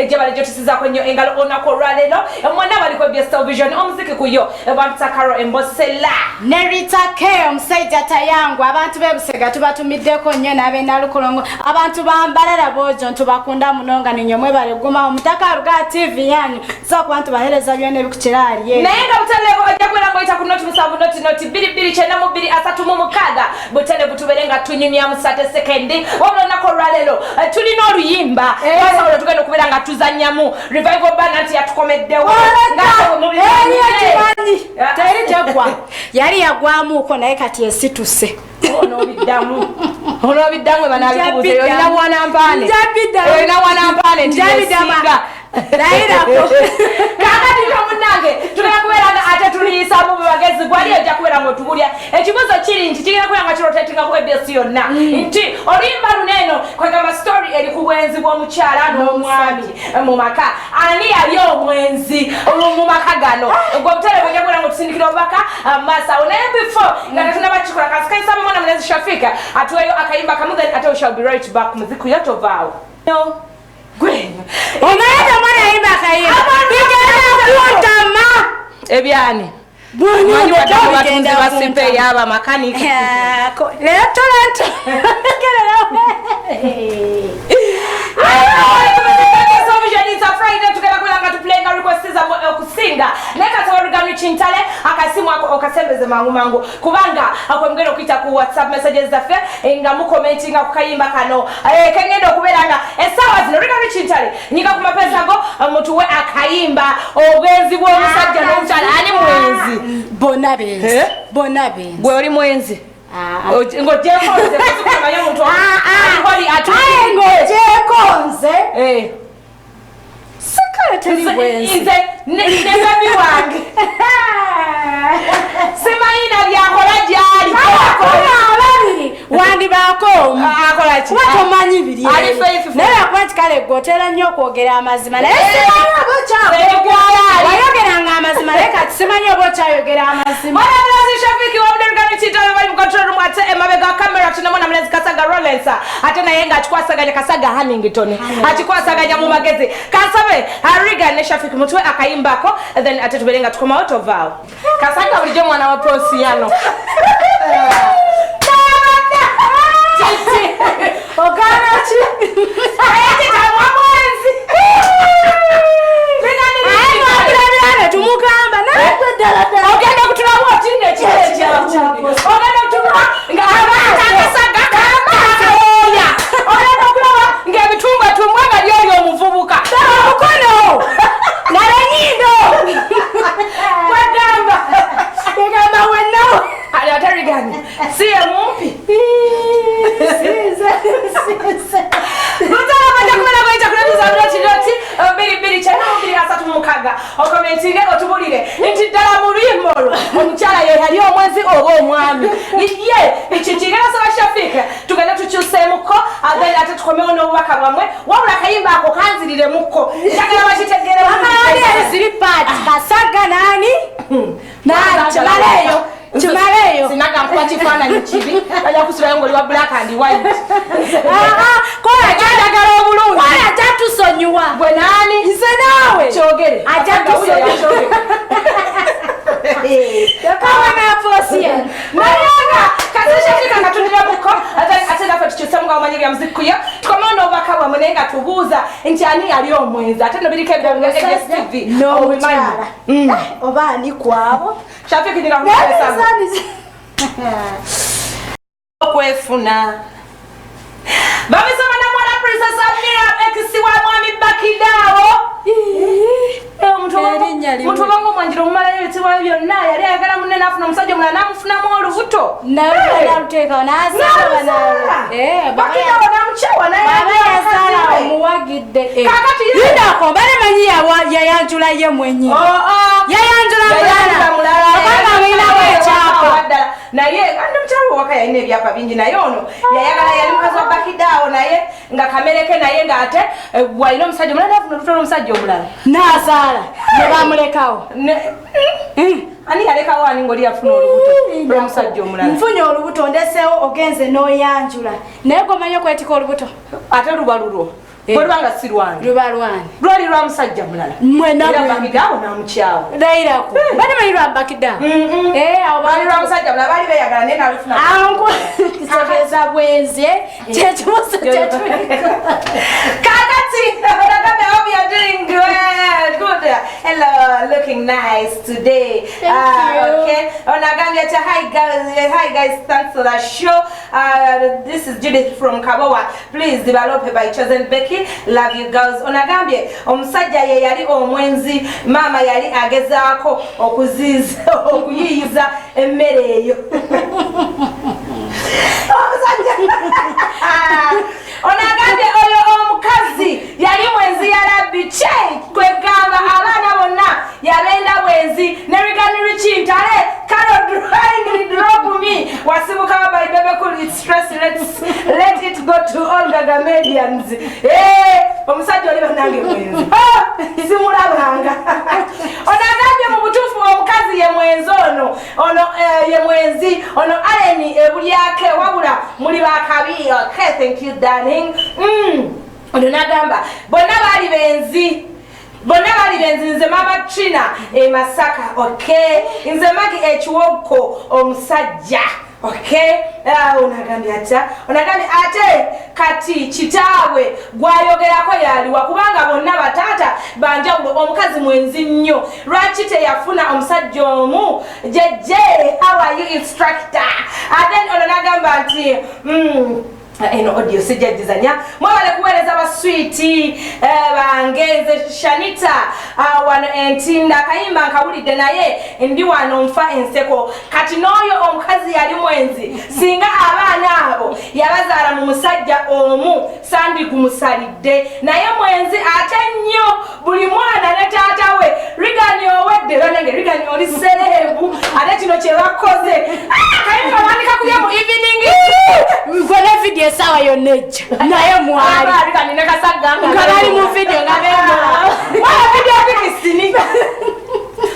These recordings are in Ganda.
Ejjabale gyotusizaako nnyo engalo olunaku olwaleero. Mwena abaliko ABS Television, omuziki ku yo bampita Caro Embosela. Ne Rita K, omusajja tayangwa. Abantu b'e Busega tubatumiddeko nnyo, n'ab'enalukolongo, abantu bambalala bojo ntubakunda muno nga ninyo mwebale guma omutaka aluga TV yanyu so kuba ntubaheereza byonna ebikukira ali. Naye nga butalevu ojja kubeera ng'oyita ku 070 00 92 36. Butalevu tubeere nga tunyumyamu 30 sekendi. Wabula olunaku olwaleero tulina oluyimba lwasobola tugenda okubeera nga tuzannyamu Revival Band nti yatukomeddewo. Eri teri tegwa, yali yagwamuuko naye kati esituse. Onoobiddamu, onoobiddamu, banabikubuze. Olina mwanampaane, olina mwanampaane nti yesinga. Layirako. Kakati nno munnange, tugenda kubeera nga ate tuliyisamu mu bagezi. Gwali ojja kubeera nga otubulya. Ekibuuzo kiri nti kigenda kubeera nga kirotatinga ku ABS yonna nti oluyimba luno eno kwegamba story eri ku bwenzi bw'omukyala n'omwami mu maka. Ani yali omwenzi mu maka gano? Gwe obutale bwojja kubeera nga otusindikira obubaka maaso awo. Naye before nga tetunaba kikola, kasikaisaba mwana mulenzi Shafika atuweyo akayimba kamu, then ate we shall be right back. Muziki yo tovaawo no gwe. Omanyi temwana yayimba akayimba bigenda kuntama. Ebyani? Manyi wadde batunzi basipe yaba makanika. Leero tolanto. Tugenda kubeera nga tupulayinga request zammwe okusinga, naye kasaba Rugano Kintale akasimu ako okasembeze mangu mangu, kubanga akwe mugenda okuyita ku WhatsApp messages zaffe nga mukomentinga ku kayimba kano kengenda okubeera nga essaawa zino. Rugano Kintale, nyiga ku mapesa go mutuwe akayimba obwenzi bw'omusajja n'omukyala. Ani mwenzi? Bonna benzi. Eh? Bonna benzi. Gwe oli mwenzi? Ng'ogyeko nze, kuzikumanya omuntu ali Aye, ng'ogyeko nze, Eh. sikale teri bwenzi. Nze ne baby wange simanyi na byakola gyali. Abakola ababiri wandibaako omu. Akola ki? Kuba tomanyi biri Ali eri. faithful. Naye lwakuba nti kale gwe otera nnyo okwogera amazima, naye Eh. simanyi oba Segwala ali. Wayogeranga amazima, naye kati simanyi oba okyayogera amazima. Mwana mulenzi Shafiki wabudde Kitalo bali mu control room, ate emabega wa kamera tulina mwana mulenzi Kasaga Rollins, ate naye ng'akikwasaganya Kasaga Hannington akikwasaganya mu magezi. Kansabe Ariga ne Shafiki mutwe akayimbako, then ate tubeere nga tukomawo. Tovaawo. Kasaga bulijjo mwana wa Posiano. Titi. Ogaana ki? Aye mwenzi. Aye nokirabira ne tumugamba naye gwe ddala ddala. Ogenda kutulamu otinde ekiro ekyagundi, ogenda kutulaba nga akasaga kakawooya, ogenda okulaba ng'ebitumbwatumbwa nga lyoli omuvubuka. Omukono nalenyindo. Kwegamba egamba wennawo. Ali ate Rigani si ye mumpi. Lutala kumena kuyita kulatuza 0.0 22 92 36 okomentinge otubulire nti ddala mu luyimba olwo omukyala ye yali omwenzi oba omwami ye. Ekikigenda saba Shafika tugende tukyuseemukko, then ate tukomewo n'obubaka bwammwe. Wabula akayimba ako kanziriremukko, njagala bakitegere. Akawali ziri paati Kasaga nani nani, kimaleeyo, kimaleeyo. Sinaga nkuba kifaananyi kibi, ajja kusulayo ng'oli wa black and white. Kola. Njagala obulungi. Kola, ajja tusonyiwa. Gwe naani? Nze naawe. Kyogere. Ajja tusonyiwa. Yakawana posiya. Naye nga kaseshafika katundiramuko, ate naffe tukyusemu nga omanyi bya muziki yo tukomewo n'obubaka bwammwe, naye nga tubuuza nti ani yali omwenzi? Ate no biriko ebya STV. N'omukyala oba ani kwabo. Shafiki nyina kumusaba okwefuna babisoma na mwana Princess Amira, ex wa mwami Bakidaawo. Erinnya limu. Muntu obanga omwanjira omumalayo ebitibwa byonna, yali ayagala munne n'afuna omusajja omulala n'amufunamu olubuto. Naluteekawo n'azaala. Bakidaawo n'amukyawa. Baba yazaala omuwagidde. Kakati Lindako, mbale manyi yayanjula ye mwennyini. Yayanjula mulala obanga mulinawo ekyapa. Ddala, naye andi omukyalo waka yalina ebyapa bingi, naye ono yayagala yali mukazi wa Bakidaawo, naye nga kamereke, naye ng'ate walina omusajja omulala nafuna olubuto lw'omusajja omulala. N'azaala ne bamulekawo. Ani yalekawo ani ng'oli yafuna olubuto lw'omusajja omulala? Nfunye olubuto, ndeseewo, ogenze n'oyanjula, naye gwomanyi okwetika olubuto. Ate luba lulwo. Bwe lubanga si lwange, luba lwange. Lwali lwa musajja mulala. Mwena Era bwe. Bakidaawo n'amukyawa. Layirako bali manyi lwa Bakidaawo. Eh, awo Lwali lwa musajja mulala, baali beeyagala naye nalufuna. Awo kitegeeza bwenzi, kyekibuzo kyetuliko. Kakati, Onagambe, hope you're doing well. Good. Hello, looking nice today. Thank you. Okay. Onagambe, ati, hi guys, hi guys, thanks for the show. This is Judith from Kabowa. Please develop by Chosen Becky. Love you girls. Onagambye omusajja ye yali omwenzi, maama yali agezaako okuziiza okuyiiyiza emmere eyo. Omusajja onagambye oyo omukazi yali mwenzi yalabbi kye kwegamba abaana bonna yabenda bwenzi ne Regan Richie Ntale Carol drying drop me wasibuka by Bebe Cool, it's stress, let it go to all Gagamedians. Eh, omusajja oli bannange mwenzi. Ah, simulabanga. Onagambye mu butuufu omukazi ye mwenzi ono ono ye mwenzi ono Allen ebulyake wabula muli bakabi. Okay, thank you darling. Ono nagamba bonna baali benzi, bonna baali benzi. Nze mama Trina e Masaka. Okay, nze Magi ekiwoko omusajja. Okay, onagambye atya? Onagambye ate kati kitaabwe gwayogerako yaliwa kubanga bonna bataata banjawulo. Omukazi mwenzi nnyo, lwaki teyafuna omusajja omu? Jejje, how are you instructor? And then ono nagamba nti eno audio sijajizanya. Mwebale kuweereza baswiti bange. Nze Shanita wano Entinda. Akayimba nkawulidde naye ndi wano nfa enseko. Kati n'oyo omukazi yali mwenzi, singa abaana abo yabazaala mu musajja omu sandi gumusalidde, naye mwenzi ate nnyo, buli mwana ne taata we. Rigani owedde banange, Rigani oli celeb ate kino kye bakoze. Ah, kayimba wandika kulya mu evening. Gwe ne video essaawa yonna ejja naye mwali Rigani ne Kasagga nga bali mu video nga bemala. Wala video bikisini.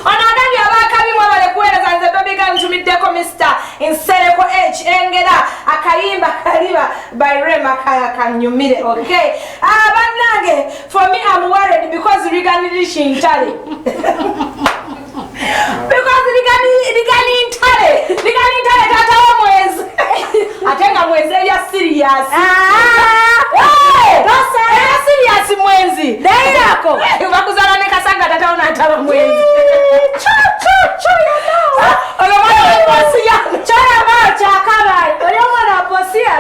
Ono agambye abakabi mwebale kuweereza. Nze baby girl ntumiddeko Mr. Nsereko H Engera akayimba kaliba by Rema kanyumire. Okay. Ah, bannange, for me I'm worried because Regan Rishintale. Because Regan Ntale, Regan Ntale tata wa mwezi. Ate nga mwezi ya serious. Ah! Dosa ya serious mwenzi. Layirako. Bakuzala ne Kasanga tata ona ataba mwenzi. Chu chu chu ya no. Ono mwana wa Posiya. Kyolaba kyakabale oli omwana wa Posiya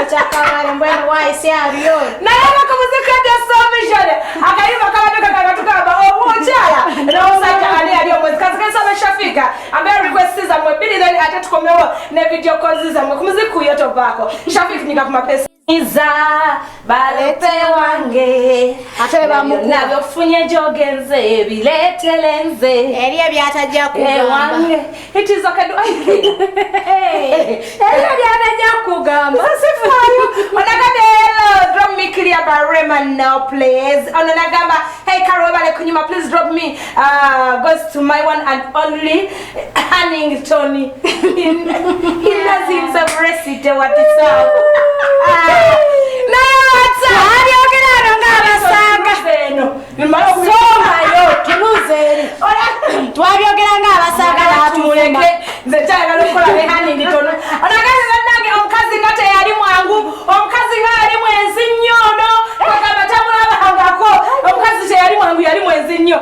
kyakabale mbwenu waisi aliyo. Naye bakumuzika bya Salvation. Akayimba kabadde kakanga tukamba omukyala n'omusajja ani yali omwezi. Kazikensaba Shafika ambaye request zammwe bbiri, then ate tukomewo ne video calls zammwe ku muziki kuyo tovaako. Shafik nyika ku mapesa. Iza balete wange Ate bamukuba. nabyofunye gyogenze bireetele nze Eri ebyatajja kugamba. Ewange. It is okay. Do I Eri ebyatajja kugamba. Sifaayo. Onagamba hello, drop me clear by Rema now please. Ono nagamba hey Carol bale kunyuma, please drop me goes to my one and only Hannington. He knows himself recipe what is up. Naye Abyogera ano ng'abasanga. Somayo tunuze eri. Twabyogera ng'abasanga n'atuvuma. Tumuleke, nze nkyayagala okukola ne Hannington. Onagamba bannange omukazi nga teyali mwangu, omukazi nga yali mwenzi nnyo ono, bagamba tamulabangako. Omukazi teyali mwangu, yali mwenzi nnyo.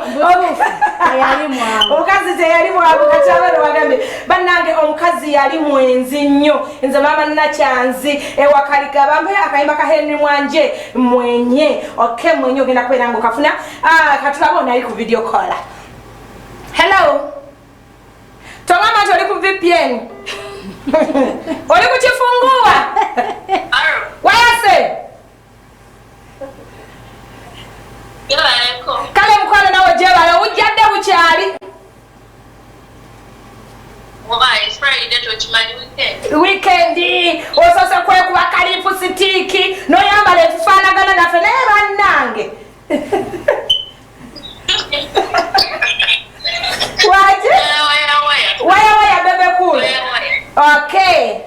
Teyali mwangu. Omukazi teyali mwangu. Kati abaana bagambye bannange omukazi yali mwenzi nnyo. Nze maama Nakyanzi ewakaliga, bampe akayimba ka Henry Mwanje mwenye. Okay, mwenye ogenda kubeera nga okafuna. Ah, katulabe ono ali ku video call. Hello, togamba nti oli ku VPN, oli kukifungua wayase. Yebaleko. Kale mukwano, nawe gyebala ojjadde bukyali. Why, it's Friday, tokimanyi weekend. Weekend osoose kwekuba ka lipstick noyambala etufaanagana naffe, naye bannange waki. Waya waya. Waya waya Bebe Cool. Waya waya. Okay,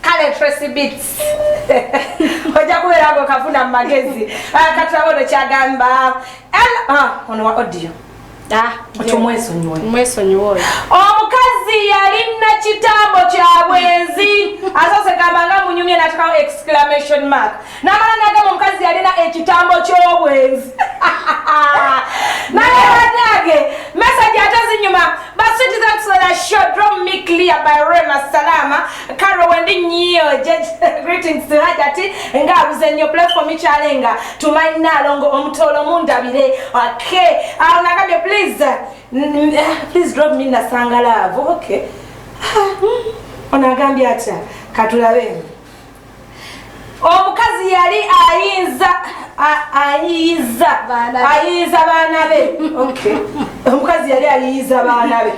kale Tracy Beats Ojja kubeera nga okafuna mu magezi. Katulaba ono kyagamba. Ono wa audio. Okyomwesonyiwe. Mwesonyiwe oyo. Omukazi yalina kitambo kya bwenzi. Asoose gamba nga munyumye n'ateekawo exclamation mark. N'amala n'agamba omukazi yalina ekitambo ky'obwenzi. Naye bannange, message ate zinyuma. But sweet, thanks for the show. Drop me clear by Rema Salama. Carol Wendy Nyo. Greetings to Hajati. Nga abuze nnyo play for me kyalenga. Tumanyi Nalongo omutolo mundabire. Okay. Awo nagambye please. Please drop me Nasanga love. Okay. Ono agambye atya? Katulabe. Omukazi yali ayinza ayiyiza Baana be. Ayiyiza baana be. Okay. Omukazi yali ayiyiza baana be.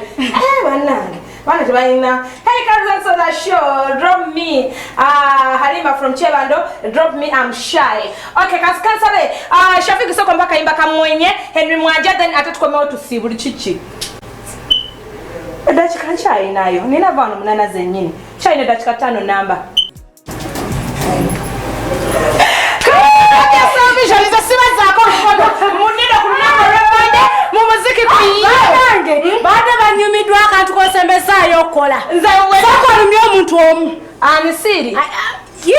Bannange. Baana tebalina. Hey, Carlos, on the show. Drop me. Halima from Chebando. Drop me, I'm shy. Okay, kansabe. Shafiki soko mpaka imba kamwenye. Henry Mwaja, then ate tukomewo tusibuli kiki. Eddakiika nkyayinayo. Nina vaano 8 zennyini. Kyayina eddakiika 5 namba. Nze sibazaako mukono. Munene ku lunaku olw'Emmande. Mu muziki ku Bannange, baadde banyumiddwa akantu k'osembesaayo okukola. Nze we- Sooka olumye omuntu omu. Anisiri. Yee!